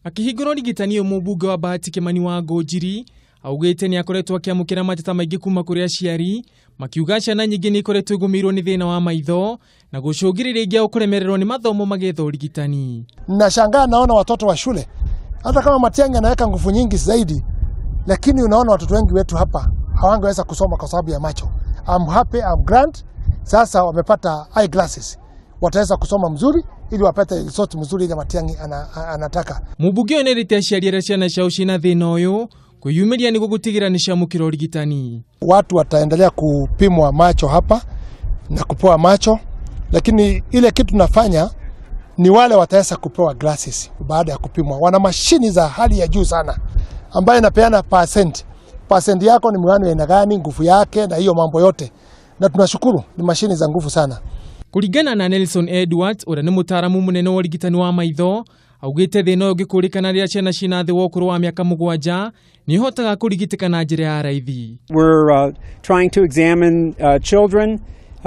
Akĩhingũra ũrigitani ũyũ, mũmbunge wa Bahati Kimani wa Ngũnjiri augĩte nĩ akoretwo akĩamũkĩra mateta maingĩ kuma kũrĩ aciari makiuga ciana nyingĩ nĩ ikoretwo igũmĩirwo nĩ thĩna wa maitho na gũcũngĩrĩria ingĩ ao kũremererwo nĩ mathomo magĩetha ũrigitani. Nashangaa naona watoto wa shule, hata kama Matiang'i anaweka nguvu nyingi zaidi, lakini unaona watoto wengi wetu hapa hawangeweza kusoma kwa sababu ya macho. I'm happy, I'm glad. Sasa wamepata eyeglasses, wataweza kusoma mzuri ili wapate result mzuri ile Matiang'i anataka. Mũmbunge ũyũ nĩerĩte aciari arĩa ciana ciao ciĩna thĩna ũyũ kwĩyumĩria nĩguo gũtigĩrĩra nĩ ciamũkĩra ũrigitani. Watu wataendelea kupimwa macho hapa na kupewa macho, lakini ile kitu tunafanya ni wale wataweza kupewa glasses baada ya kupimwa. Wana mashini za hali ya juu sana ambayo inapeana percent. Percent yako ni miwani ya aina gani, nguvu yake na hiyo mambo yote, na tunashukuru ni mashini za nguvu sana. Kũringana na Nelson Edwards, ũrĩa nĩ mũtaaramu mũnene wa ũrigitani wa maitho, augĩte thĩna ũyũ ũngĩkũrĩkana rĩrĩa ciana ciĩna thĩ wa ũkũrũ wa mĩaka 7 nĩ ihotaga kũrigitĩka na njĩra ya raithi. We're trying to examine children,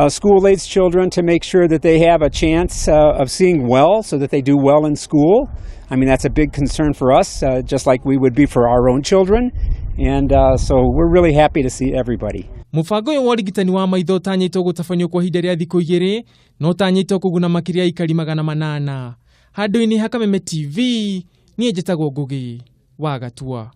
school-aged children, to make sure that they have a chance of seeing well so that they do well in school. I mean, that's a big concern for us, just like we would be for our own children. And so we're really happy to see everybody. Mũbango ũyũ wa ũrigitani wa maitho ũtanyĩtwo gũtabanio kwa ihinda rĩa thikũ 2 na ũtanyĩtwo kũguna makĩria ya aikari 800. Handũ-inĩ ha Kameme TV, niĩ njĩtagwo Ngũgĩ wa Gatua.